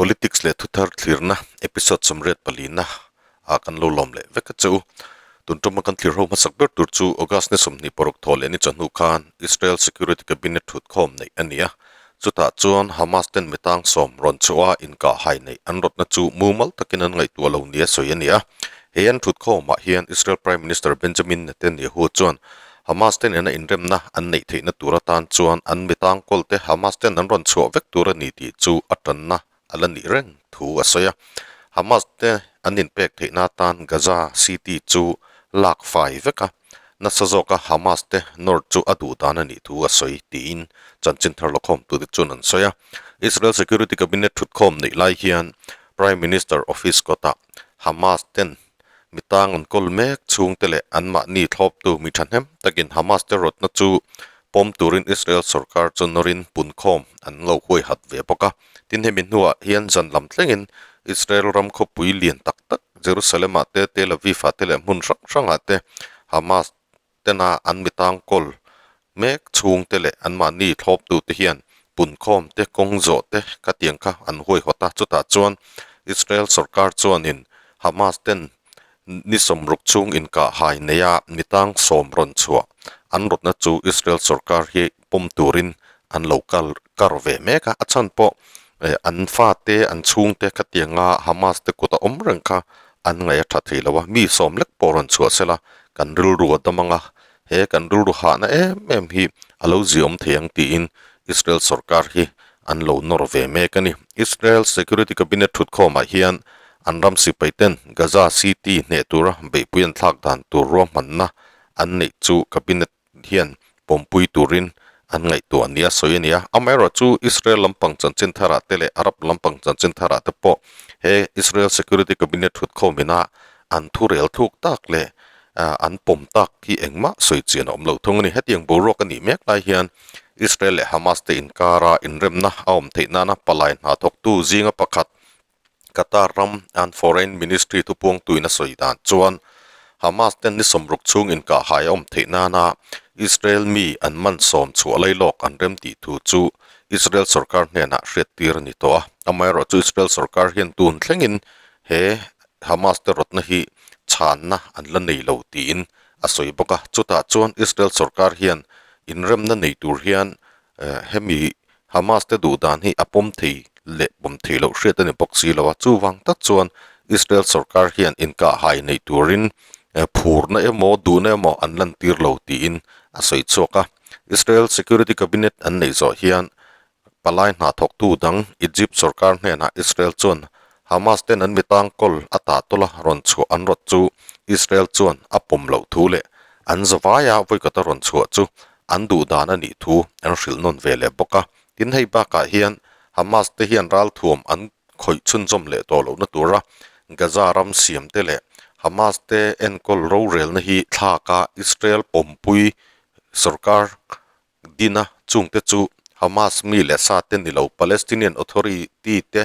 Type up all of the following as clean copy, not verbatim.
Politics leh thuthar thlirna episode 84 na ah kan lo lawm leh vek a che u. Tun tuma kan thlir ho hmasak ber tur chu August ni 26 thaw leh ni chawhnu khan Israel Security Cabinet thutkhawm neih a ni a. Chutah chuan Hamas ten mitang sawm rawn chhuah a inkah hai neih an rawtna chu mumal takin an ngaihtuah lo nia sawi a ni a. He an thutkhawmah hian Israel Prime Minister Benjamin Netanyahu chuan Hamas te nena inremna an neih theihna tur atan chuan an mitang kawlte Hamas ten an rawn chhuah vek tur a ni tih chu a tanna a la nih reng thu a sawi a. Hamas te an inpek theihna atan Gaza City chu lak fai vek a, nasa zawka Hamas te nawr chu a duh dan a nih thu a sawi tiin chanchin thar lawkhawmtute chuan an sawi a. Israel Security Cabinet thutkhawm neih lai hian Prime Minister Office kawtah Hamas ten Mitang an kawl mek chhungte leh anmahni thlawptu mi thahnem takin Hamas te rawtna chu pawm turin Israel sorkar chu nawrin punkhawm an lo huai hat ve bawk a. Tin, hemi hnuah hian zan lam thlengin Israel ram khawpui lian tak tak Jerusalem-ah te, Tel Aviv-ah te leh hmun hrang hrangah te Hamas tena an mitang kawl mek chhungte leh anmahni thlawptute hian punkhawm te, kawng zawh te khatiang kha an huaihawt a. Chutah chuan Israel sorkar chuanin Hamas ten ni sawmruk chhung inkah hai neia mitang sawm rawn chhuah an rawtna chu Israel sorkar hi pawm turin an lo kal kar ve mek a. A chhan pawh an fate, an chhungte khatianga Hamas te kut a awm reng kha an ngaih a tha thei lo a. Mi sawm lek pawh rawn chhuah sela kan rilru a dam ang a, he kan rilru hahna em em hi a lo ziawm thei ang tiin Israel sorkar hi an lo nawr ve mek a ni. Israel Security Cabinet thutkhawmah hian an ram sipai ten Gaza City hneh tura beihpui an thlak dan tur ruahmanna an neih chu Cabinet hian pawmpui turin an ngaihtuah nia sawi a ni a. Amaherawhchu Israel lampang chanchin tharah te leh Arab lampang chanchin tharah te pawh he Israel Security Cabinet thutkhawm ina an thurel thluk tak leh an pawm tak hi engmah sawi chian a awm lo thung a ni. Hetiang boruak a nih mek lai hian Israel leh Hamas te inkara inremna a awm theih nana palai hna thawktu zinga pakhat Qatar ram an Foreign Ministry thupuangtuin a sawi dan chuan Hamas ten ni sawmruk chhung inkah hai a awm theih nana Israel mi an man sawm chhuah lai lawk an rem tih thu chu Israel sorkar hnenah hriattir a ni tawh a. Amaherawhchu Israel sorkar hian tun thlengin he Hamas te rawtna hi chhanna an la nei lo tiin a sawi bawk a. Chutah chuan Israel sorkar hian inremna nei tur hian hemi Hamas te duh dan hi a pawm thei leh pawm thei loh hriat a ni bawk si lo a. Chuvang tak chuan Israel sorkar hian inkahhai nei turin phurna emaw duhna emaw an lantir lo tiin a sawi chhuak a. Israel Security Cabinet an neih zawh hian Palai hna thawktu dang Egypt sorkar hnenah Israel chuan Hamas ten an mitang kawl a tah tawla rawn chhuah an rawt chu Israel chuan a pawm loh thu leh an zavaia vawikata rawn chhuah chu an duh dan a nih thu an hrilh nawn ve leh bawk a. Tin, hei bakah hian Hamas te hian ralthuam an khawih chhunzawm leh tawh lohna tura Gaza ram siam te leh Hamas te enkawl rorelna hi thlaka Israel pawmpui sorkar Dina chungte chu Hamas mi leh sa te ni lo, Palestinian Authority te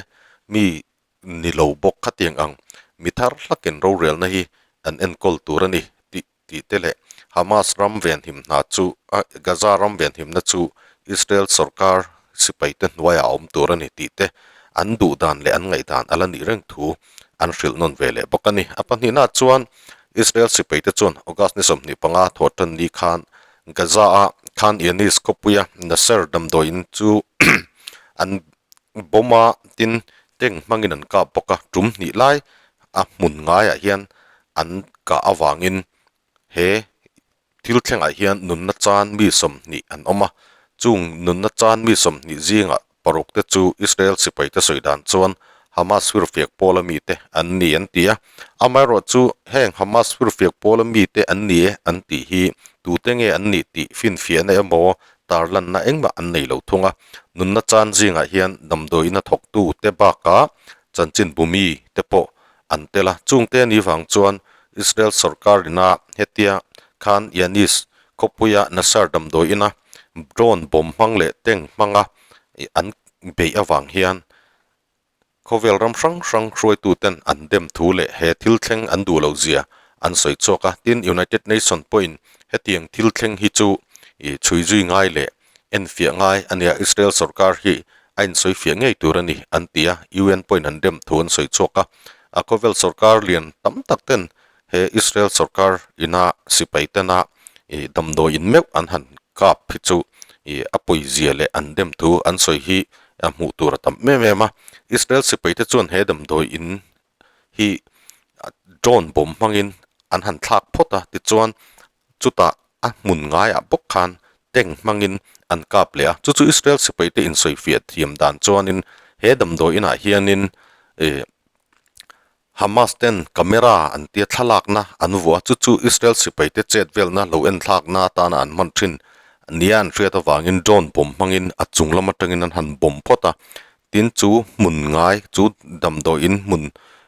mi ni lo bawk khatiang ang mi thar hlakin rorelna hi an enkawl tur a ni tih tih te leh Hamas ram venhim hna chu Gaza ram venhimna chu Israel sorkar sipai te hnuaiah a awm tur a ni tih te an duh dan leh an ngaihdan a la nih reng thu an hrilh nawn ve leh bawk a ni. A pahnihna chuan Israel sipai te chuan August ni 25 thawh tan ni khan Gaza-a Khan Younis khawpuia Nasser damdawiin chu an bomb a, tin tank hmangin an kap bawk a, tum hnih lai a hmun ngaiah hian an kah avangin he thil thlengah hian nunna chan mi 20 an awm a, chung nunna chan mi 20 zingah Paruk te chu Israel sipai te sawi dan chuan Hamas firfiak pawla mite an ni an ti a, amaherawhchu heng Hamas firfiak pawla mite an ni e an tih hi tute nge an nih tih finfiahna emaw tarlanna engmah an nei lo thung a, nunna chan zingah hian damdawiin a thawktu te bakah chanchin bumi te pawh an tel a, chungte a nih vang chuan Israel sorkar ina hetia Khan Yanis khawpuia Nasser damdawiina drone bomb hmang leh tank hmanga an beih avang hian khawvel ram hrang hrang hruaituten an dem thu leh he thil thleng an duh loh zia an sawi chhuak a. Tin, United Nation pawhin hetiang thil thleng hi chu chhui zui ngai leh enfiah ngai a nia. Israel sorkar hi a insawifiah ngei tur a ni, an ti a, UN pawhin an dem thu an sawi chhuak a. A khawvel sorkar lian tam tak ten he Israel sorkar ina sipai tena ih damdawi in meuh an han kap hi chu ih a pawizia leh an dem thu an sawi hi a hmuh tur a tam em em a. Israel sipai te chuan he damdawi in hi drone bomb hmangin an han thlak phawt a, tichuan chutah a hmun ngaiah bawk khan tank hmangin an kap leh a, chu chu Israel sipai te insawifiah thiam dan chuanin he damdawi inah hianin ih Hamas ten camera an tia thlalakna an vuah a, chu chu Israel sipai te chet velna lo enthlakna atana an hman thin nia an hriat avangin drone bomb hmangin a chung lam atangin an han bomb phawt a, Tin, chu hmun ngai, chu damdawiin hmun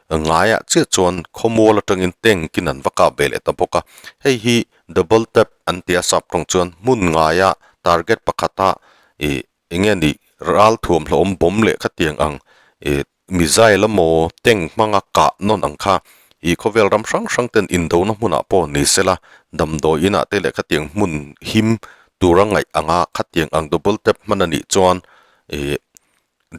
ngaiah chiah chuan khawmual atangin tank in an va kap ve leh ta bawk a. Hei hi double tap an ti a sap tawng chuan hmun ngaia target pakhata ih eng nge nih ral thuam hlauhawm bawm leh khatiang ang ih missile emaw tank hmanga kah nawn ang kha ih khawvel ram hrang hrang ten indona hmunah pawh ni sela damdawiin ah te leh khatiang hmun him tura ngaih anga khatiang ang double tap hman a nih chuan Ih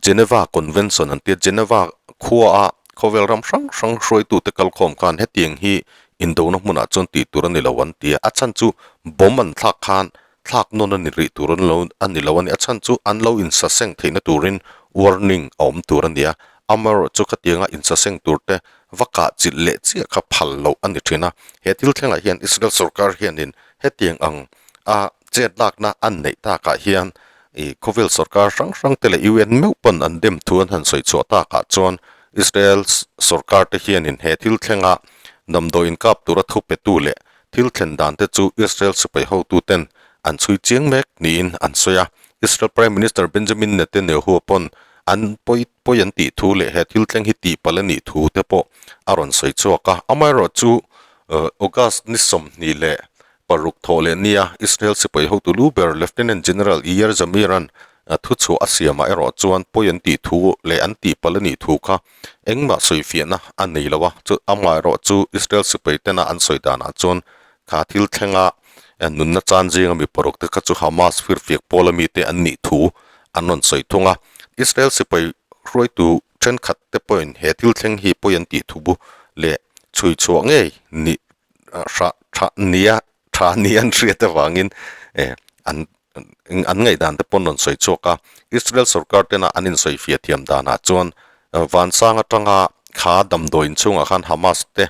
Geneva Convention an tia, Geneva khuaa khawvel ram hrang hrang hruaitute kalkhawm khan hetiang hi indona hmunah chuan tih tur a ni lo an ti a, a chhan chu bomb an thlak khan thlak nawn a ni rih tur an lo a ni lo a ni, a chhan chu an lo insaseng theihna turin warning a awm tur a ni a, amaherawhchu khatianga insaseng turte va kah chilh leh chiah kha phal loh a ni thin a, he thil thlengah hian Israel sorkar hianin hetiang ang a chet lakna an neih takah hian Ih khawvel sorkar hrang hrang te leh UN meuh pawn an dem thu an han sawi chhuah takah chuan Israel sorkar te hianin he thil thlenga damdawi inkap tura thu petu leh thil thlen dan te chu Israel sipai hotu ten an chhui chiang mek niin an sawi a. Israel Prime Minister Benjamin Netanyahu pawn an pawi pawi an tih thu leh he thil thleng hi tihpalh a nih thu te pawh a rawn sawi chhuak a. Amaherawhchu August ni 20 leh Paruk thawh leh nia Israel sipai hotu lu ber Lieutenant General Eyal Zamir-a'n thuchhuah a siamah erawh chuan pawi an tih thu leh an tih palh a nih thu kha engmah sawifiahna a nei lo a, chu amaherawh chu Israel sipai tena an sawi danah chuan kha thil thlenga nunna chan zinga mi paruk te kha chu Hamas firfiak pawla mite an nih thu an rawn sawi thung a. Israel sipai hruaitu thenkhat te pawhin he thil thleng hi pawi an tih thu leh chhui chhuah ngei nih hrah tha nia tha ni an hriat avangin eh an an ngaihdan te pawn rawn sawi chhuak a, Israel sorkar tena an insawi fiah thiam danah chuan vansang atanga kha damdawi inchhungah khan Hamas te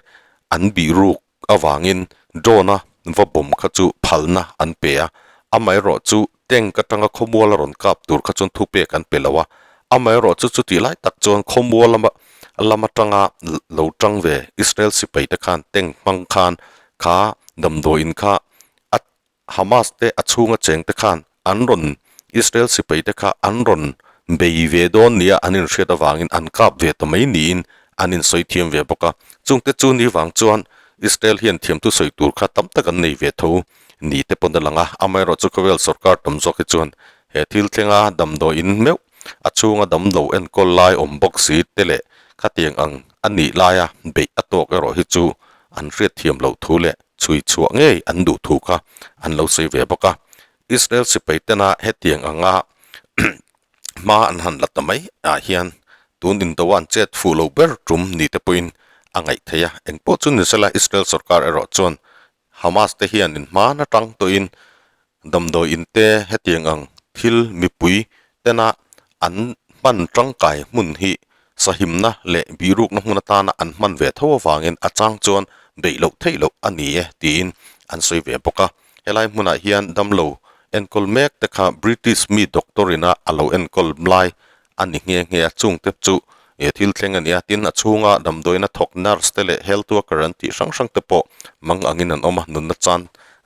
an bih ruk avangin drone a va bomb kha chu phalna an pe a, amaherawh chu tank atanga khawmual a rawn kap tur kha chuan thupek an pe lo a, amaherawh chu chutih lai tak chuan khawmual lama lam atanga lo tang ve Israel sipai te khan tank hmang khan kha damdawiin kha a Hamas te a chhunga cheng te khan an rawn Israel sipai te kha an rawn bei ve dawn nia an inhriat avangin an kap ve ta mai niin an insawi thiam ve bawk a. Chungte chu ni vang chuan Israel hian thiamthu sawi tur kha tam tak an nei ve tho ni te pawn a lang a, amaherawhchu khawvel sorkar tam zawk hi chuan he thil thlenga damdawiin meuh A chhunga damlo enkawl lai awm bawk si te leh khatiang ang a nih laia beih a tawk erawh hi chu an hriatthiam loh thu leh chhui chhuah ngei an duh thu kha an lo sawi ve bawk a. Israel sipai tena hetiang anga hma an han la ta mai ah hian tun indo an chet fuh lo ber tum ni te pawhin a ngaih theih a. Engpawh chu ni sela Israel sorkar erawh chuan Hamas te hian in hman atang tawhin damdawi in te hetiang ang thil mipui tena an hman tangkai hmun hi sahimna leh bihrukna hmun atana an hman ve tho avangin a chang chuan beih loh theih loh a ni e tiin an sawi ve bawk a. Helai hmunah hian damlo enkawl mek te kha British mi doctor ina a lo enkawl lai a ni nghe nghe a, chungte chu eh thil thleng a ni a, tin a chhunga damdawiin a thawk nurse te leh health worker an tih hrang hrang te pawh mang angin an awm a, nunna chan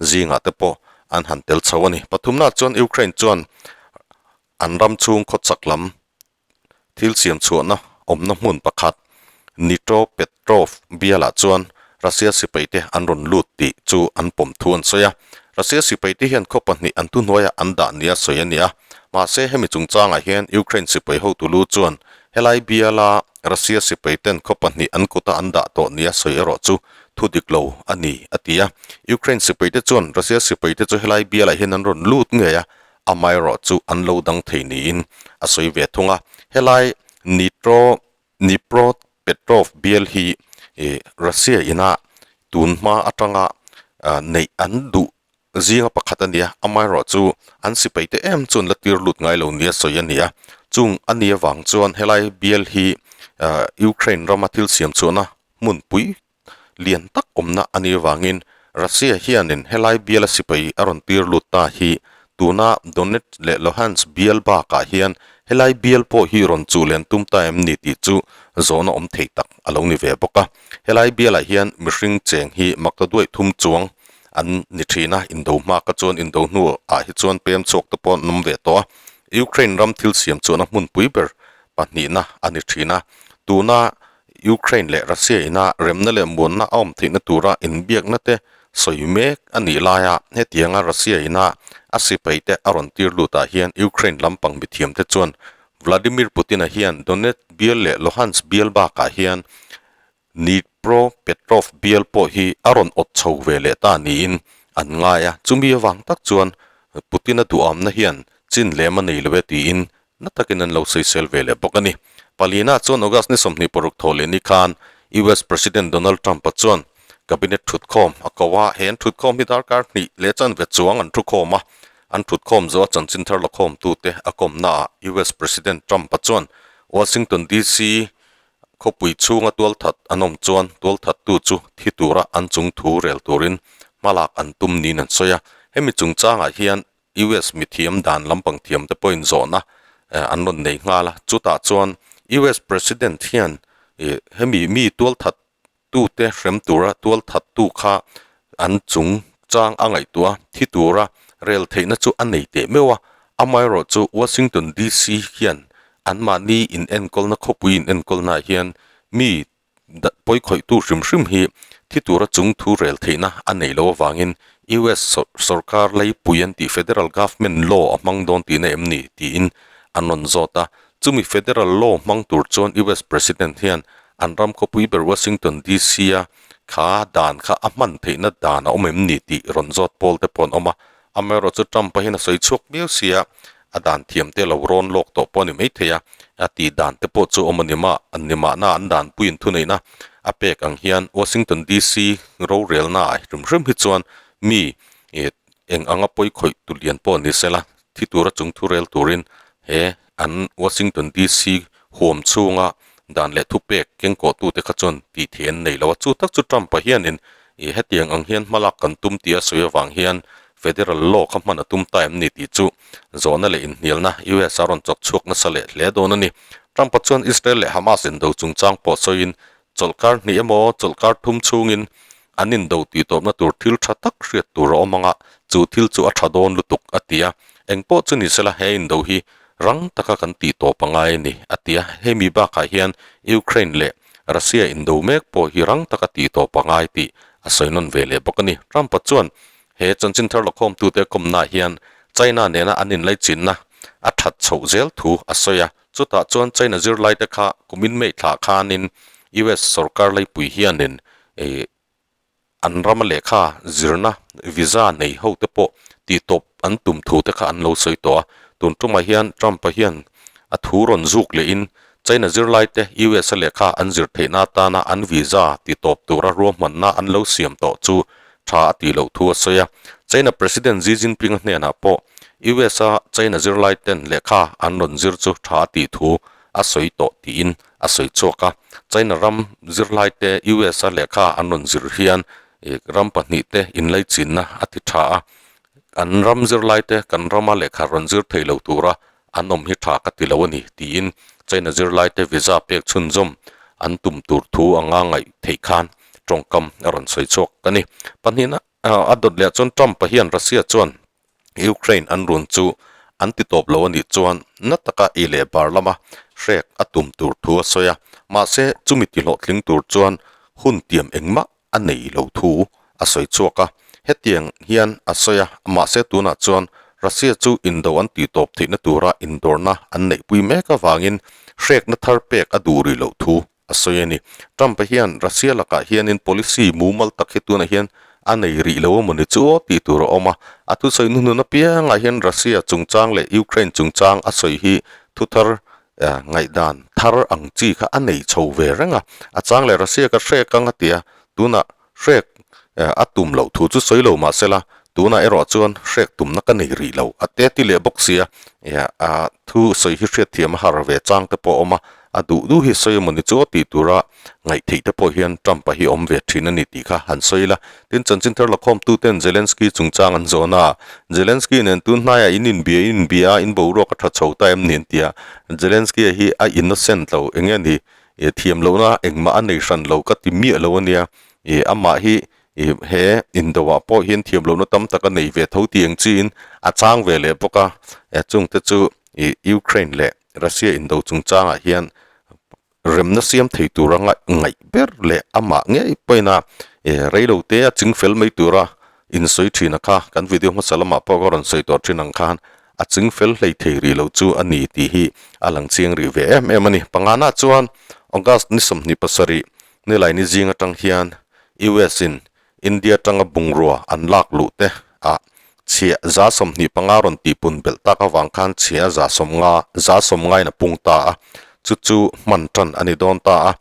zingah te pawh an han tel chho a ni. Pathumna chuan Ukraine chuan an ram chhung khawchak lam thil siam chhuahna awmna hmun pakhat Dnipropetrovsk bialah chuan Russia sipai te an rawn lut tih chu an pawm thu an sawi a. Russia sipai te hian khaw pahnih an thuhnuaiah an dah nia sawi a ni a. Mahse hemi chungchangah hian Ukraine sipai hotu lu chuan helai biala Russia sipai ten khaw pahnih an kuta an dah tawh nia sawi erawh chu thu dik lo a ni a ti a. Ukraine sipai te chuan Russia sipai te chu helai bialah hian an rawn lut ngei a. Amaherawhchu an lo dang thei niin a sawi ve thung a. Helai Nitro Dnipropetrovsk bial hi Russia ina tun hma atanga neih an duh zinga pakhat a ni a, amaherawhchu an sipai te em chuan la tir lut ngai lo nia sawi a ni a. Chung a ni avang chuan helai bial hi Ukraine rama thil siam chhuahna hmunpui lian tak awmna a nih avangin Russia hianin helai biala sipai a rawn tir lut ta hi tuna Donetsk leh Luhansk bial bakah hian helai bial pawh hi rawn chuh len tum ta em ni tih chu zawhna awm thei tak a lo ni ve bawk a. Helai bialah hian mihring cheng hi makta duaih thum chuang an ni thin a, indo hmaka chuan indo hnuah hi chuan pem chhuak te pawh an awm ve tawh a. Ukraine ram thil siam chuahna hmunpui ber pahnihna a ni thin a, tuna Ukraine leh Russia ina remna leh muanna a awm theihna tura inbiakna te sawi mek a nih laia hetianga Russia ina a sipai te a rawn tir lutah hian Ukraine lampang mithiam te chuan Vladimir Putin-a hian Donetsk bial leh Luhansk bial bakah hian Dnipropetrovsk bial pawh hi a rawn awt chho ve leh ta niin an ngai a, chumi avang tak chuan Putin-a duhamna hian chin lem a nei lo e tiin Na takin an lo sawisel ve leh bawk a ni. Palina chuan August ni 26 thaw leh ni khan US President Donald Trump-a chuan Cabinet thutkhawm a ko a, he an thutkhawm hi darkar hnih leh chanve chuang an thukhawm a. An thutkhawm zawh a chanchin thar lakhawmtute a kawmnaah US President Trump-a chuan Washington DC khawpui chhunga tualthat an awm chuan tualthattu chu thi tura an chung thu rel turin hmalak an tum niin an sawi a. Hemi chungchangah hian US mithiam dan lampang thiam te pawhin zawhna an rawn nei nghal a, chutah chuan US President hian hemi mi tualthat tute hrem tura tualthat tu kha an chung chang a ngaihtuah a, thi tura rel theihna chu a nei teh meuh a, amaherawhchu Washington DC hian anmahni inenkawlna khawpui inenkawlnaah hian mi Pawi khawihtu hrim hrim hi thi tura chung thu rel theihna a neih loh avangin US sorkar leipui an tih Federal Government Law a hmang dawn tihna em ni tiin an rawn zawt a. Chumi Federal Law hmang tur chuan US President hian an ram khawpui ber Washington DC-a kha dan kha a hman theihna dan a awm em ni tih rawn zawt pawl te pawh an awm a. Amaherawhchu Trump-a hian a sawi chhuak miau sia, a dan thiam te lo rawn lawk tawh pawh a ni maithei a, a tih dan te pawh chu awm a ni mah, an ni mahna an danpuiin thuneihna a pek ang hian Washington DC rorelna ah hrim hrim hi chuan mi eng anga pawi khawih tu lian pawh ni sela thi tura chung thu rel turin he an Washington DC huam chhunga dan leh thupek kengkawhtute kha chuan tih theih an nei lo a, chu tak chu Trump-a hianin ih hetiang ang hian hmalak kan tum tih a sawi avang hian Federal Law kha hman a tum ta em ni tih chu zawhna leh inhnialna US a rawn chawk chhuak nasa leh hle dawn a ni. Trump-a chuan Israel leh Hamas indo chungchang pawh sawiin chawlhkar hnih emaw chawlhkar thum chhungin an indo tih tawpna tur thil tha tak hriat tur a awm ang a, chu thil chu a tha dawn lutuk a ti a. Engpawh chu ni sela he indo hi rang taka kan tih tawp a ngai a ni a ti a. Hemi bakah hian Ukraine leh Russia indo mek pawh hi rang taka tih tawp a ngai tih a sawi nawn ve leh bawk a ni. Trump-a chuan he chanchin thar lakhawmtute kawmnaah hian China nena an inlaichinna a that chhoh zel thu a sawi a. Chutah chuan China zirlaite kha kumin May thlah khanin US sorkar leipui hianin an rama lehkha zirna visa nei ho te pawh tihtawp an tum thu te kha an lo sawi tawh a. Tun tumah hian Trump-a hian a thu rawn zuk lehin China zirlaite US-a lehkha an zir theihna atana an visa titawp tura ruahmanna an lo siam tawh chu tha a tih loh thu a sawi a. China President Xi Jinping-a hnenah pawh US-a China zirlaiten lehkha an rawn zir chu tha a tih thu a sawi tawh tiin a sawi chhuak a. China ram zirlaite US-a lehkha an rawn zir hian ram pahnihte inlaichinna a ti tha a, an ram zirlaite kan rama lehkha rawn zir thei lo tura an awm hi tha ka ti lo a ni, tiin China zirlaite visa pek chhunzawm an tum tur thu anga ngaih theih khan tawngkam a rawn sawi chhuak a ni. Pahnihna a dawt leh chuan Trump-a hian Russia chuan Ukraine an run chu an ti tawp lo a nih chuan na taka ei leh bar lama hrek a tum tur thu a sawi a, mahse chumi ti hlawhtling tur chuan hun tiam engmah a nei lo thu a sawi chhuak a, hetiang hian a sawi a, mahse tunah chuan Russia chu indo an tih tawp theihna tura indawrna an neihpui mek avangin hrekna thar pek a duh rih loh thu a sawi a ni. Trump-a hian Russia lakah hianin policy mumal tak hi tunah hian a nei rih lo a mawni chu aw tih tur a awm a. A thusawi hnuhnun apiangah hian Russia chungchang leh Ukraine chungchang a sawi hi thuthar ngaihdan thar ang chi kha a nei chho ve reng a. A chang leh Russia ka hrek ang a ti a, tunah hrek a tum loh thu chu sawi lo mah sela, tunah erawh chuan hrek tumna ka nei rih lo a te ti leh bawk sia, a thu sawi hi hriatthiam a har ve chang te pawh a awm a, a duh duh hi sawi emawni chu aw tih tura ngaih theih te pawh hian Trump-a hi awm ve thin a ni tih kha han sawi ila. Tin, chanchin thar lakhawmtu ten Zelensky chungchang an zawn a, Zelensky nen tun hnaiah in inbia in inbia a, in boruak a tha chho ta em ni an ti a, Zelensky-a hi a innocent lo, eng nge ni, ih thiam lohna engmah a nei hran lo ka ti miah lo a nia, ih amah hi ih he indo ah pawh hian thiam lohna tam tak a nei ve tho tih ang chiin a chang ve leh bawk a, chungte chu ih Ukraine leh Russia indo chungchangah hian remna siam thei tura ngaih ber leh amah ngei pawhin a ih reilo te a ching fel mai tura insawi thin a kha kan video hmasa lamah pawh ka rawn sawi tawh thin ang khan a ching fel hlei thei rih lo chu a ni tih hi a lang chiang rih ve em em a ni. Pangana chuan August ni 27 nilaini zing atang hian US in India atanga bungrua an lak luh te ah chhiah 25 rawn tihpun belh tak avang khan chhiah 90 190 in a pung ta a, chu chu hman tan a ni dawn ta a.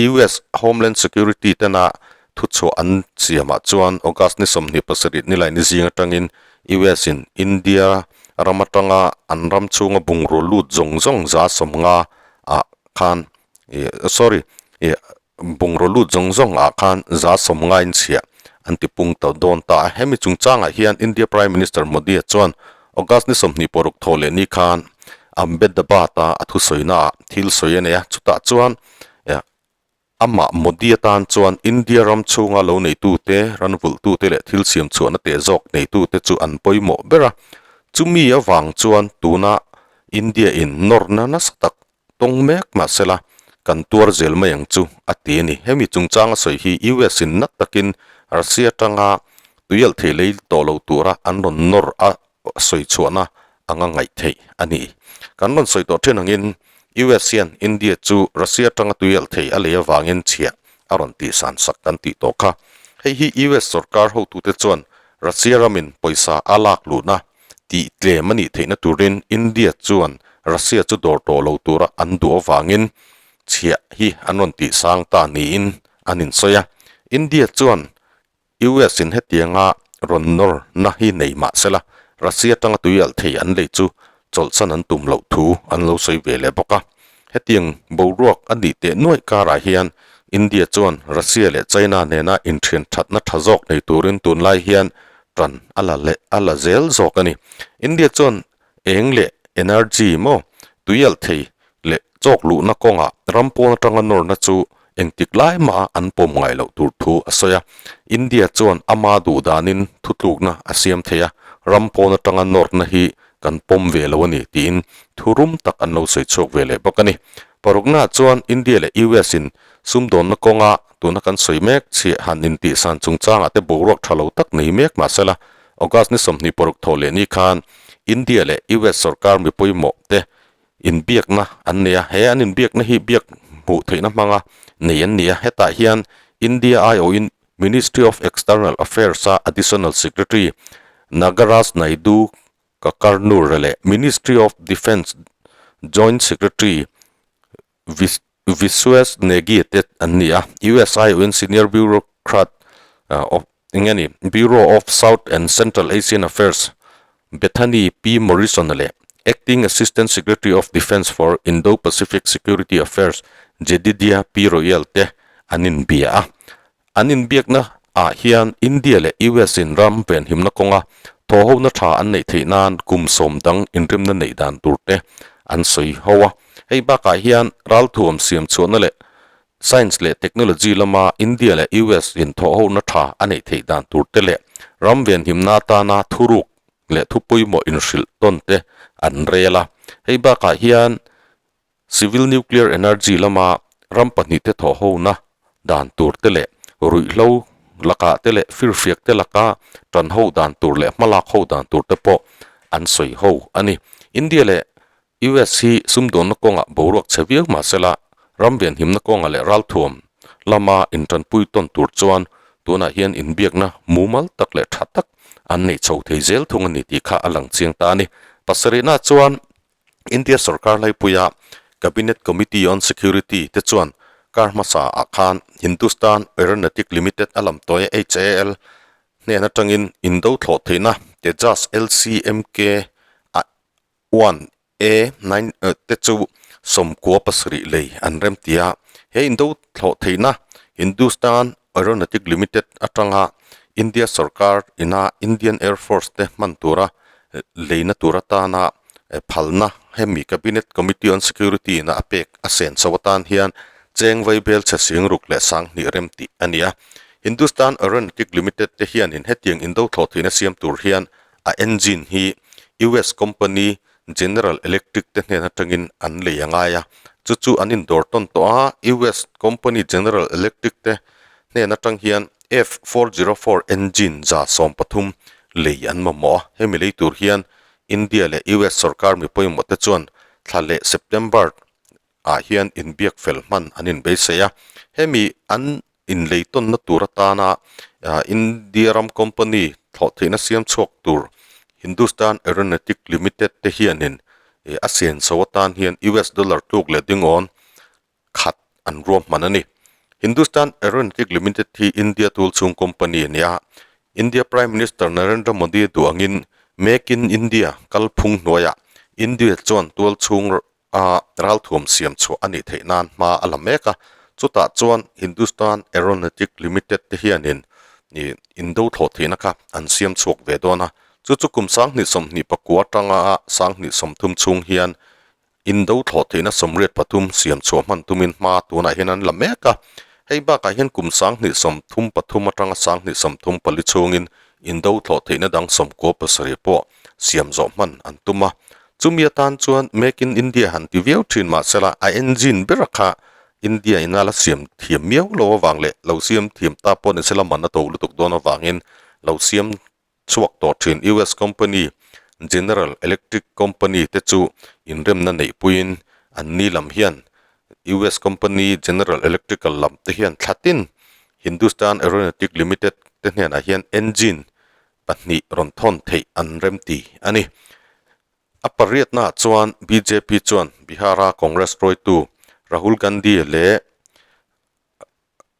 US Homeland Security tena thuchhuah an siamah chuan August ni 27 nilaini zing atangin US in India ram atanga an ram chhunga bungraw lut zawng zawng 90 ah khan ih sorry ih bungraw lut zawng zawng ah khan 90 in chhiah an ti pung ta dawn ta a. Hemi chungchangah hian India Prime Minister Modi a chuan August ni 26 thawh leh ni khan Ahmedabad a a thusawina ah thil sawi a nei a, chutah chuan Amah Modi atan chuan India ram chhunga lo neitute, ran vulhtute leh thil siam chhuahna teh zawk neitute chu an pawimawh ber a. Chumi avang chuan tuna India in nawrna nasa tak tawng mek mahsela kan tuar zel mai ang chu a ti a ni. Hemi chungchanga sawi hi US in nat takin Russia atanga tuialh thei lei tawh lo tura an rawn nawr a sawi chhuahna anga ngaih theih a ni. Kan rawn sawi tawh thin angin US hian India chu Russia atanga tuialh thei a lei avangin chhiah a rawn tihsan sak kan tih tawh kha. Hei hi US sorkar hotute chuan Russia ramin pawisa a lak luhna tih tlem a nih theihna turin India chuan Russia chu dawr tawh lo tura an duh avangin chhiah hi an rawn tihsang ta niin an insawi a. India chuan US in hetianga rawn nawr na hi nei mah sela, Russia atanga tui alh thei an lei chu chawlhsan an tum loh thu an lo sawi ve leh bawk a. Hetiang boruak a nih teh nuaih karah hian India chuan Russia leh China nena inthian thatna tha zawk nei turin tunlai hian tan a la leh a la zel zawk a ni. India chuan eng leh energy maw tui alh thei leh chawk luhna kawngah ram pawn atanga nawrna chu engtik lai maha an pawm ngai loh tur thu a sawi a. India chuan ama duh danin thutlukna a siam thei a, ram pawn atanga nawrna hi kan pawm ve lo a ni tiin thu rum tak an lo sawi chhuak ve leh bawk a ni. Paruknaah chuan India leh US in sumdawnna kawnga tuna kan sawi mek chhiah han intihsan chungchangah te boruak tha lo tak nei mek mahsela August ni 26 thawh leh ni khan India leh US sorkar mi pawimawh te inbiakna an nei a, he an inbiakna hi biak hmuh theihna hmanga nei an ni a, hetah hian India aiawhin Ministry of External Affairs a Additional Secretary Nagaraj Naidu Kakarnur leh Ministry of Defence Joint Secretary Vishwesh Negi te an ni a, US aiawhin Senior Bureaucrat of eng nge ni Bureau of South and Central Asian Affairs Bethany P Morrison leh Acting Assistant Secretary of Defence for Indo-Pacific Security Affairs Jedidiah P Royal te an inbia a. An inbiakna ah hian India leh US in ram venhimna kawnga thawhhona tha an neih theih nan kum sawm dang inrimna neih dan tur te an sawi ho a. Hei bakah hian ralthuam siam chhuahna leh Science leh Technology lama India leh US in thawhhona tha a neih theih dan tur te leh ram venhimna atana thuruk leh thu pawimawh inhrilh tawn te an rel a. Hei bakah hian Civil Nuclear Energy lama ram pahnihte thawhhona dan tur te leh ruihhlo lakah te leh firfiak te laka tan ho dan tur leh hmalak ho dan tur te pawh an sawi ho a ni. India leh US hi sumdawnna kawngah boruak chhe viau mahsela ram venhimna kawngah leh ralthuam lama intanpui tawn tur chuan Tunah hian inbiakna mumal tak leh tha tak an neih chho thei zel thung a ni tih kha a lang chiang ta a ni. Pasarihna chuan India sorkar laipuia Cabinet Committee on Security te chuan kar hmasa ah khan Hindustan Aeronautic Limited a lamtawi HAL hnen atangin indo thlawh theihna Tejas LCMK 1 A 9 te chu 97 lei an rem ti a. He indo thlawh theihna Hindustan Aeronautic Limited atanga India sorkar ina Indian Air Force te hman tura leina tur atana phalna hemi Cabinet Committee on Security ina a pek a sen chho atan hian cheng vaibel chhe sing ruk leh sanghnih rem tih a ni a. Hindustan Aeronautic Limited te hianin hetiang indo thlawh theihna siam tur hian a engine hi US company General Electric te hnen atangin an lei a ngai a, chu chu an indawr tawn tawh a, US company General Electric te hnen atang hian F404 engine 130 lei an mamawh a, hemi lei tur hian India leh US sorkar mi pawimawh te chuan thla leh September ah hian inbiak fel hman an inbeisei a, hemi an inlei tawnna tur atana India ram company thlawh theihna siam chhuak tur Hindustan Aeronautic Limited te hianin a senso atan hian US dollar tluk leh dingawn khat an ruahman a ni. Hindustan Aeronautic Limited hi India tul chhung company a ni a, India Prime Minister Narendra Modi duh angin Make in India kalphung hnuaiah India chuan tual chhung a ralthuam siam chhuah a nih theih nan hma a la mek a, chutah chuan Hindustan Aeronautic Limited te hianin ih indo thlawh theihna kha an siam chhuak ve dawn a, chu chu kum 2024 atanga 2030 chhung hian indo thlawh theihna 83 siam chhuah hman tumin hma tunah hian an la mek a, hei bakah hian kum 2033 atanga 2034 chhungin indo thlawh theihna dang 97 pawh siam zawh hman an tum a. Chumi atan chuan Make in India han ti viau thin mahsela a engine ber kha India in a la siam thiam miau lo avang leh lo siam thiam ta pawh ni sela man a to lutuk dawn avangin lo siam chhuak tawh thin US company General Electric company te chu inremna neihpuiin an ni lam hian US company General Electrical lam te hian thlatin Hindustan Aeronautic Limited te hnenah hian engine pahnih rawn thawn theih an remti a ni. A pariatnaah chuan bjp chuan Bihar-a Congress hruaitu Rahul Gandhi leh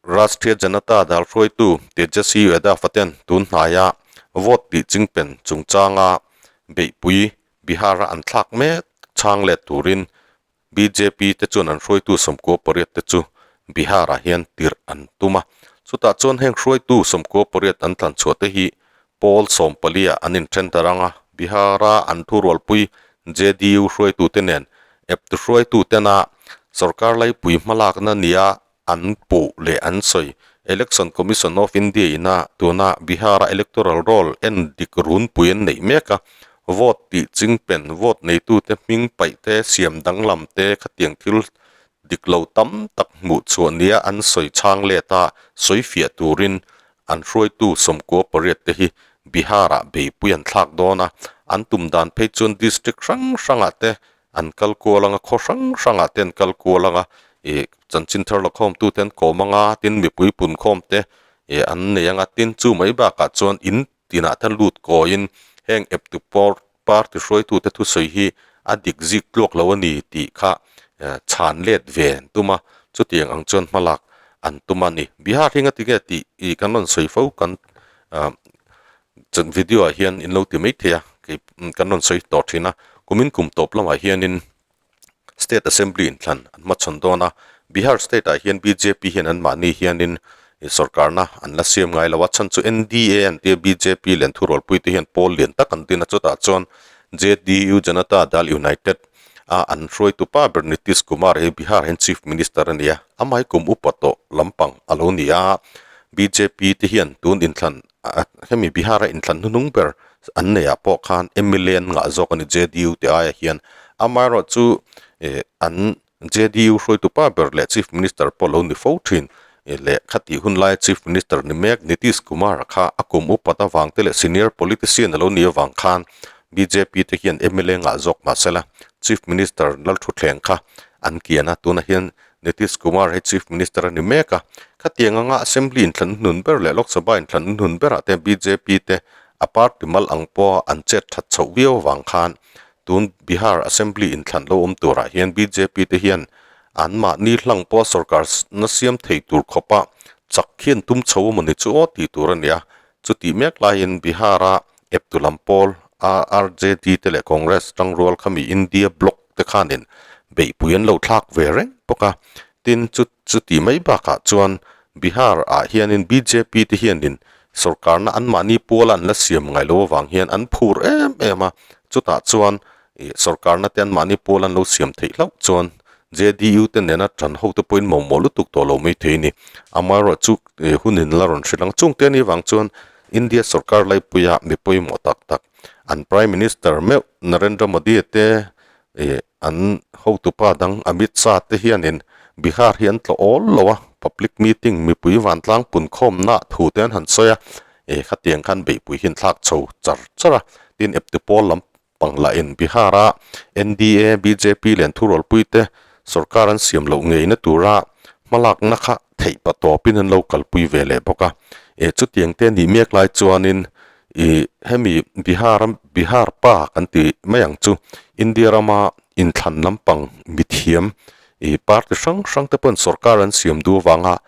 Rashtriya Janata Dal hruaitu Tejaswi Yadav-a ten tun hnaia vote tih chingpen chungchanga beihpui Bihar-a an thlak mek chhang let turin Bjp te chuan an hruaitu 98 te chu Bihar ah hian tirh an tum a. Chutah chuan heng hruaitu 98 an tlan chhuah te hi pawl 14 ah an inthen ta rang a. Bihar a an thurualpui JDU hruaitu te nen eptu hruaitu tena sorkar laipui hmalakna nia an puh leh an sawi. Election Commission of India ina tuna Bihar-a electoral roll en dik runpui an neih mek a, vote tih chingpen, vote neitute hming paih te, siam danglam te khatiang thil dik lo tam tak hmuh chhuah nia an sawi chhang let a, sawi fiah turin an hruaitu 98 te hi Bihar-ah beipui an thlak dawn a, an tum dan phei chuan district hrang hrangah te An kal kual anga khaw hrang hrangah te an kal kual anga ih chanchin thar la khawm tu te an kawm anga tin mipui pun khawm te ih an nei anga tin chu mai bakah chuan in tinah te lut kawiin heng eptu pawr party hruaitu te thusawi hi a dik zik tluak lo a ni tih kha chhan let ve an tum a chutiang ang chuan hmalak an tum a ni. Bihar hi ngatinge tih ih kan rawn sawi fo kan ah Chuan video ah hian in lo ti mai thei a, kei kan rawn sawi tawh thin a, kumin kum tawp lamah hianin State Assembly inthlan an hmachhawn dawn a, Bihar state ah hian bjp hian anmahni hianin sorkarna an la siam ngai lo a, chhan chu NDA an tia bjp leh an thurualpui te hian pawl lian tak an din a, chutah chuan JDU Janata Dal United a an hruaitu pa ber Nitish Kumar hi Bihar hian Chief Minister a ni a, amah hi kum upa tawh lampang a lo ni a, bjp te hian tun inthlan Hemi Bihar-a inthlan hnuhnung ber an neihah pawh khan mla an ngah zawk a ni JDU te aia hian. Amaherawh chu an JDU hruaitu pa ber leh Chief Minister pawh lo ni fo thin leh khatih hun laia Chief Minister ni mek Nitish Kumar-a kha a kum upat avang te leh senior politician a lo nih avang khan bjp te hian mla ngah zawk mahsela Chief Minister Lalthuthleng kha an kian a, tunah hian Nitish Kumar hi Chief Minister a ni mek a. Khatiang anga Assembly inthlan hnun ber leh Lok Sabha inthlan hnun berah te bjp te a party mal ang pawha an chet that chhoh viau avang khan tun Bihar Assembly inthlan lo awm turah hian bjp te hian anmahni hlang pawha sorkar na siam thei tur khawpa chak hian tum chho a mawni chu aw tih tur a ni a. Chutih mek laiin Bihar-a eptu lam pawl RJD te leh Congress tangrual khami India bloc te khanin beihpui an lo thlak ve reng bawk a. Tin, chu chuti mai bakah chuan Bihar ah hianin bjp te hianin sorkarna anmahni puala an la siam ngai lo avang hian an phur em em a, chutah chuan ih sorkarna te anmahni puala an lo siam theih hlauh chuan JDU te nena tan ho te pawhin mawhmawh lutuk tawh lo mai thei a ni. Amaherawhchu ih hunin la rawn hrilh ang. Chungte anih vang chuan India sorkar laipuia mi pawimawh tak tak an Prime Minister meuh Narendra Modi te ih An hotupa dang Amit Shah te hianin Bihar hi an tlawh awl lo a, public meeting mipui vantlang punkhawmna thu te an han sawi a, e khatiang khan beihpui hi an thlak chho char char a, tin eptu pawl lam pang lahin Bihar-a NDA, bjp leh an thurualpui te sorkar an siam loh ngeina tura hmalakna kha theih pa tawpin an lo kalpui ve leh bawk a, e chutiang te nih mek lai chuanin Ih hemi Bihar a Bihar pa kan ti mai ang chu India rama inthlan lampang mithiam ih party hrang hrang te pawhin sorkar an siam duh avanga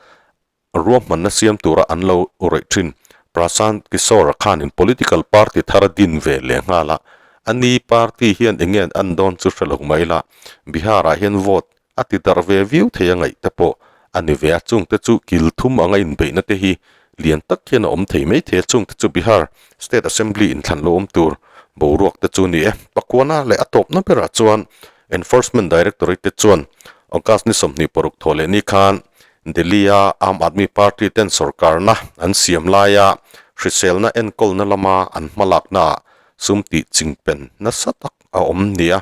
ruahmanna siam tura an lo rawih thin. Prashant Kishore khanin political party thar a din ve leh nghal a, ani party hian eng nge an an dawn chu hre lo mai la, Bihar ah hian vote A ti darh ve viau thei a ngaih te pawh a ni ve a, chungte chu kil thum anga inbeihna te hi lian tak hian a awm thei mai thei a, chungte chu Bihar State Assembly inthlan lo awm tur boruak te chu a ni e. Pakuana leh a tawpna berah chuan Enforcement Directorate te chuan August ni 26 thawh leh ni khan Delhi-a Aam Aadmi Party ten sorkarna an siam laia hriselna enkawlna lama an hmalaknaah sum tih chingpen nasa tak a awm nia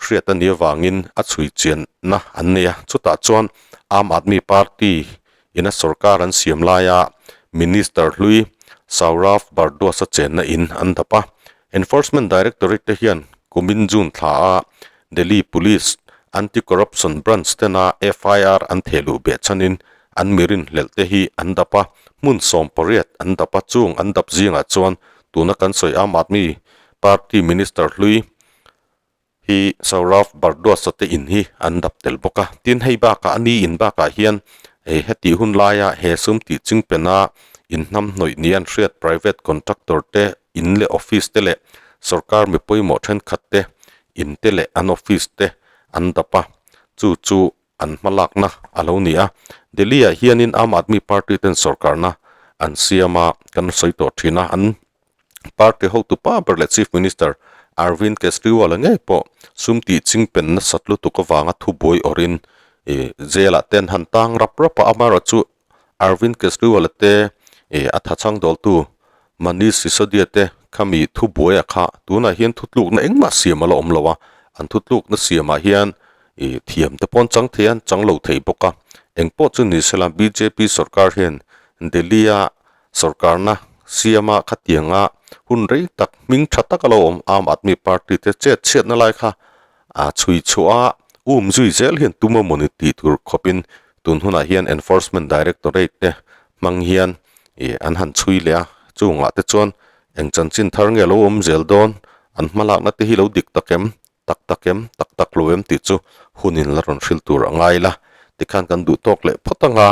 hriat a nih avangin a chhui chianna an nei a. Chutah chuan Aam Aadmi Party ina sorkar an siam laia Minister hlui Saurav Bhardwaj-a chenna in an dap a. Enforcement Directorate te hian kumin June thla a Delhi Police Anti-Corruption Branch tena FIR an thehluh beh chhanin an mirin hlelh te hi an dap a, hmun 18 an dap a, chung an dap zingah chuan tuna kan sawi Aam Aadmi Party Minister hlui hi Saurav Bhardwaj-a te in hi an dap tel bawk a. Tin, hei bakah a ni in bakah hian hetih hun laia he sum tih chingpena inhnamhnawih nia an hriat private contractor te in leh office te leh sorkar mi pawimawh thenkhat te in te leh an office te an dap a, chu chu an hmalakna a lo ni a. Delhi ah hianin Aam Aadmi Party ten sorkarna an siam a, kan sawi tawh thin a, an party hotu pa ber leh Chief Minister Arvind Kejriwal-a ngei pawh sum tih chingpen nasat lutuk avanga thubuai awrhin ih jail ah te an han tang rap rap a, amaherawhchu Arvind Kejriwal-a te ih a thachhang dawltu Manish Sisodia te khami thubuaia kha tunah hian thutlukna engmah siam a la awm lo a, an thutlukna siamah hian ih thiam te pawh an chang thei a, an chang lo thei bawk a. Engpawh chu ni sela bjp sorkar hian Delhi-a sorkarna siama khatianga hun rei tak hming tha tak a lo awm Aam Aadmi Party te chet chhiatna lai kha a chhui chhuah a, um zui zel hian tum a mawni tih tur khawpin tun hunah hian Enforcement Directorate te hmang hian ih an han chhui leh a, chungah te chuan eng chanchin thar nge lo awm zel dawn, an hmalakna te hi lo dik tak em, tak tak em, tak tak lo em tih chu hunin la rawn hrilh tur a ngai la, tikhan kan duh tawk leh phawt anga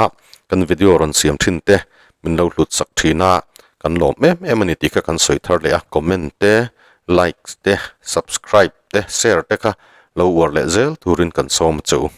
kan video rawn siam thin te min lo hlut sak thin a, kan lawm em em a ni tih kha kan sawi thar leh a, comment te, like te, subscribe te, share te kha lo uar leh zel turin kan sawm a che u.